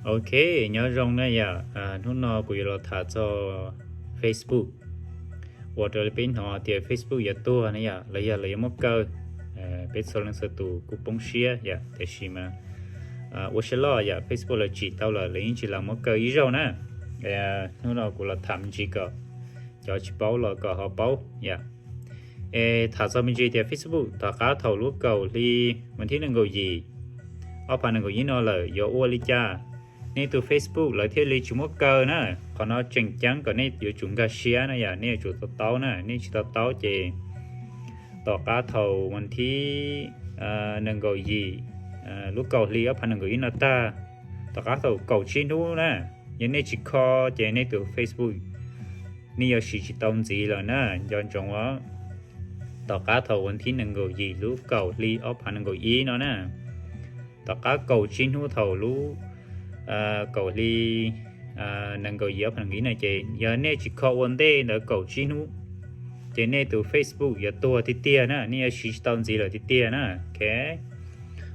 Ok, nyob zoo na yom. Hnub no kuv yuav los tham txog Facebook. Ua raws li peb hnov tias Facebook yuav tuag na yom, los yog lawv yuav muab kaw. Peb txhua leej txhua tus kuj poob siab yom, tiam sis mas ua siab loj yom, Facebook lawv tsim tau lawm, lawv yeej tsis lam muab kaw ib zaug na. Hnub no kuv los tham me ntsis kom cov tsis paub los kom ho paub yom. Es tham txog me ntsis tias Facebook tom qab thaum lub kaum hli, vas thib nees nkaum yim, ob phav nees nkaum ib no lawm yuav ua li cas? Nej tus Facebook lawv thiaj li tsis muab kaw na. Qhov no tseem ceeb kom nej yuav tsum nkag siab na yom, nej yuav tsum to taub na, nej tsis to taub ces tom qab thaum vas thib nees nkaum yim lub kaum hli ob phav nees nkaum ib no tag, tom qab thaum kaum tsib hnub na, yog nej tsis kho ces nej tus Facebook nej yuav siv tsis tau ntxiv lawm na, nco ntsoov os. Tom qab thaum vas thib nees nkaum yim lub kaum hli ob phav nees nkaum ib no na, tom qab kaum tsib hnub thaum lub kaum hli nees nkaum yim ob phav nees nkaum ib no ces yog nej tsis kho ua ntej ntawd kaum tsib hnub ces nej tus Facebook yuav tuag tiag tiag na, nej yuav siv tsis tau ntxiv lawm tiag tiag na. Ok,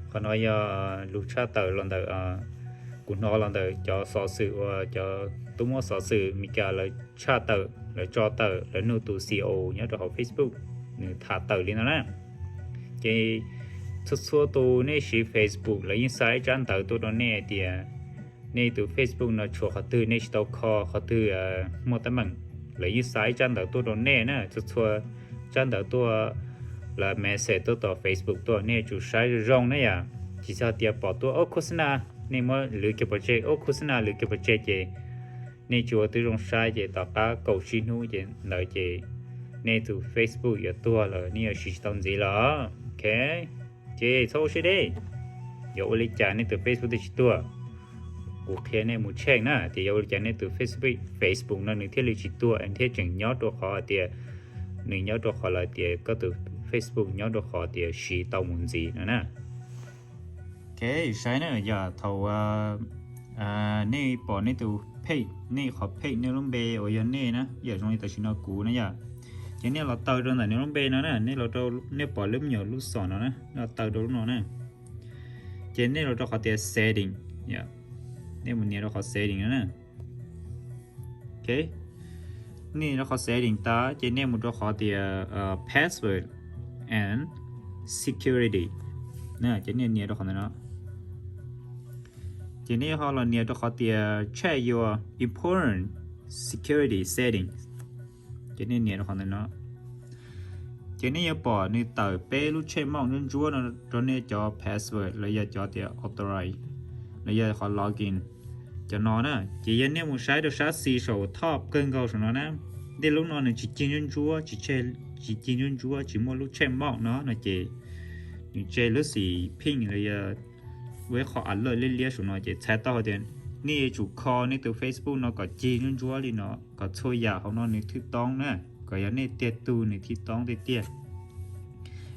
qhov no yog lus tshaj tawm los ntawm, kuv hnov los ntawm cov xov xwm uas cov tub muab xov xwm Meskas lawv tshaj tawm, lawv tso tawm, lawv nug tus C E O nyob rau hauv Facebook, nws tham tawm li no na. Ces txhua txhua tus nej siv Facebook lawv yeej xa ib tsab ntawv tuaj rau nej tias nej tus Facebook no tshuav qhov twg nej tsis tau kho, qhov twg muaj teeb meem, lawv yeej xa ib tsab ntawv tuaj rau nej na. Txhua txhua tsab ntawv tuaj, lawv message tuaj tom Facebook tuaj, nej yuav tsum saib zoo zoo na yom. Tsis txhob tias pom tuaj ub khos na, nej muab lwv kiag pov tseg, ub khos na lwv kiag pov tseg ces nej tsis ua tib zoo saib ces tom qab kaum tsib hnub ces ntawd ces nej tus Facebook yuav tuag lawm, nej yuav siv tsis tau ntxiv lawm. Ok, ces txhob ua siab deb. Yuav ua li cas nej tus Facebook thiaj tsis tuag? Kuv qhia nej mus check na tias yuav ua li cas nej tus Facebook, Facebook no nws thiaj li tsis tuag, thiaj tseem nyob rau qhov tias, nws nyob rau qhov lawv tias koj tus Facebook nyob rau qhov tias siv tau mus ntxiv no na. Ok, saib na, yog thaum nej pom nej tus page, nej qhov page nej lub npe uas yog nej na, yam zoo li tam sim no kuv na yom, ces nej los taw rau ntawm nej lub npe no na, nej los rau, nej pom lub me nyuam lub xom no na, nej los taw rau lub no na. Ces nej los rau qhov tias setting, nej mus nias rau qhov setting no na. Ok, nej rau qhov setting tas ces nej mus rau qhov tias password and security, ces nej nias rau qhov ntawm no. Ces nej ho los nias rau qhov tias check your important security settings. Ces nej nias rau qhov ntawm no. Ces nej yuav pom nws tawm peb lub check mark ntsuab ntsuab no rau nej cov password los yog cov tias authorize los yog qhov login, cov no na. Ces yog nej mus saib rau sab xis saum top kawg nkaus saum no na, tej lub no nws tsis cig ntsuab ntsuab, tsis cig ntsuab ntsuab, tsis muaj lub check mark no no ces nws tseg lub xim pink los yog ua ib qho alert liab liab saum no ces txhais tau hais tias nej yuav tsum kho nej tus Facebook no kom cig ntsuab ntsuab li no kom txhua yam hauv no nws thiaj toob na, kom yog nej tiag tug nws thiaj toob tiag tiag.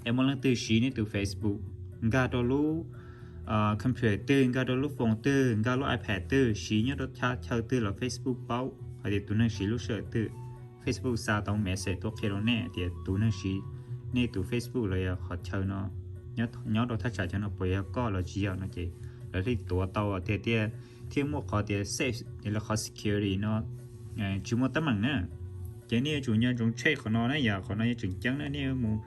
Es muaj leej twg siv nej tus Facebook nkag rau lub computer twg, nkag rau lub phone twg, nkag lub iPad twg, siv nyob rau chaw twg los Facebook paub hais tias tus neeg siv lub sij hawm twg. Facebook xa tau message tuaj qhia rau nej tias tus neeg siv nej tus Facebook los yog qhov chaw no, nyob rau thaj tsam chaw no puas yog koj los tsis yog no ces lawv thiaj tuav tau tiag tiag, thiaj muaj qhov tias safe, yog li qhov security no tsis muaj teeb meem na. Ces nej yuav tsum nco ntsoov check qhov no na, yog qhov no yog tseem ceeb na, nej yuav mus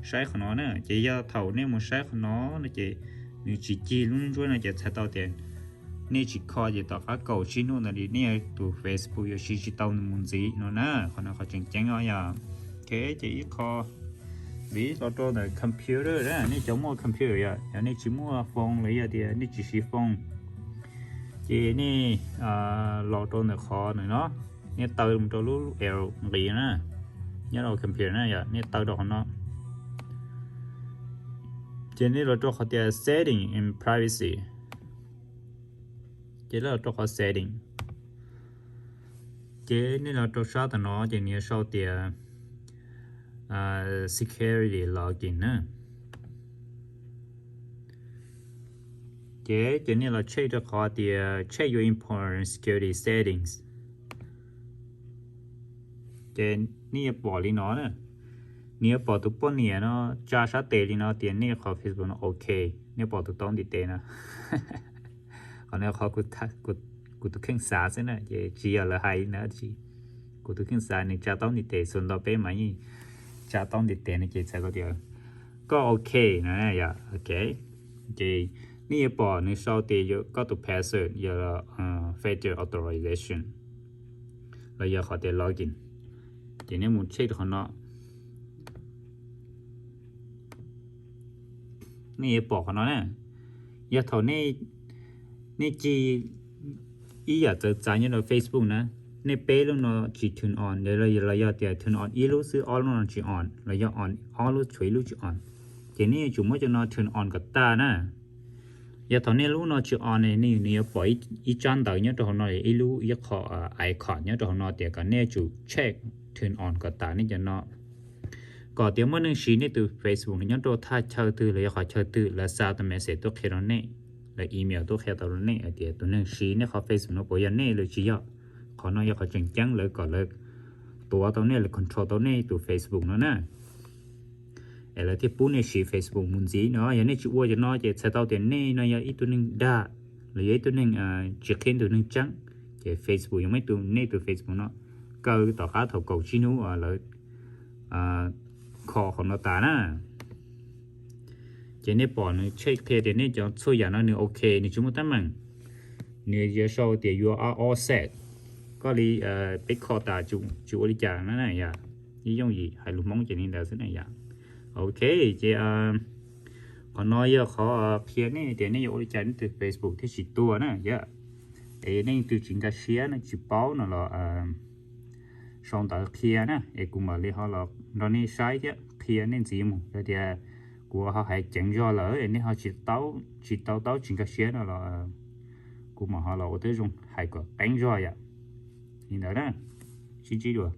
saib qhov no na. Ces yog thaum nej mus saib qhov no no ces nws tsis cig lub ntsuab no ces txhais tau tias nej tsis kho ces tom qab kaum tsib hnub ntawd li nej tus Facebook yuav siv tsis tau mus ntxiv no na. Qhov no qhov tseem ceeb os yog. Ok, ces ib qho vim los rau ntawm computer na, nej cov muaj computer yom, yog nej tsis muaj phone los yog tias nej tsis siv phone ces nej los rau ntawm qhov ntawm no, nej taw mus rau lub L nqis na, nyob rau computer na yom, nej taw rau qhov no. Ces nej los rau qhov tias setting and privacy. Ces los rau qhov setting. Ces nej los rau sab tom no ces nws yuav sau tias security login na. Ces ces nej los check rau qhov tias check your important security settings. Ces nej yuav pom li no na, nws yuav pom tus poj niam no tsa sab tes li no tias nej qhov Facebook no ok, nej pom tus taub ntiv tes no. Qhov no qhov kuv tus kheej xav xwb na, ces tsis yog lawv hais li ntawd, kuv tus kheej xav. Nws tsa taub ntiv tes, xus ntau peb mas yeej tsa taub ntiv tes no ces txhais tau tias koj ok no yom. Ok, ces nej yuav pom nws sau tias koj tus password yog factor authorization los yog qhov tias login. Ces nej mus check rau qhov no, nej yuav pom qhov no na. Yog thaum nej cig ib yam txawv txav nyob rau Facebook na, nej peb lub no tsis turn on los yog tias turn on ib lub xwb, ob lub no tsis on, los yog on ob lub tshuav ib lub tsis on, ces nej yuav tsum muab cov no turn on kom tag na. Yog thaum nej lub no tsis on ne, nws yuav pom ib tsab ntawv nyob rau hauv no, ib lub ib qho icon nyob rau hauv no tias kom nej tsum check turn on kom tas nej cov no, kom tias muaj neeg siv nej tus Facebook no nyob rau thaj chaw twg los yog qhov chaw twg, lawv xa tus message tuaj qhia rau nej, lawv email tuaj qhia tau rau nej hais tias tus neeg siv nej qhov Facebook no puas yog nej los tsis yog. Qhov no yog qhov tseem ceeb, lawv kom lawv tuav tau nej, lawv control tau nej tus Facebook no na, es lawv thiaj pub nej siv Facebook mus ntxiv no. Yog nej tsis ua cov no ces txhais tau tias nej no yog ib tug neeg dag los yog ib tug neeg tsis qhia tus neeg tseeb, ces Facebook yuav muab nej tus Facebook no kaw tom qab thaum kaum tsib hnub lawv kho qhov no tas na. Ces nej pom nws check qhia tias nej cov txhua yam no nws ok, nws tsis muaj teeb meem, nws yuav sau tias you are all set, koj li peb kho tas, tsis ua li cas na yom. Ib yooj yim hais lus Hmoob ces li ntawd xwb na yom. Ok, ces qhov no yog qhov qhia nej tias nej yuav ua li cas nej tus Facebook thiaj tsis tuag na yom. Es nej leej twg tsis nkag siab, nej tsis paub no los sau ntawv qhia na, es kuv mam li ho los nrog nej saib thiab qhia nej ntxiv mus. Yog tias kuv ho hais ceev zog lawm es nej ho tsis tau taub tsis nkag siab no los kuv mam ho los ua tib zoo hais kom qeeb zog yom. Li ntawd na, sib ntsib dua.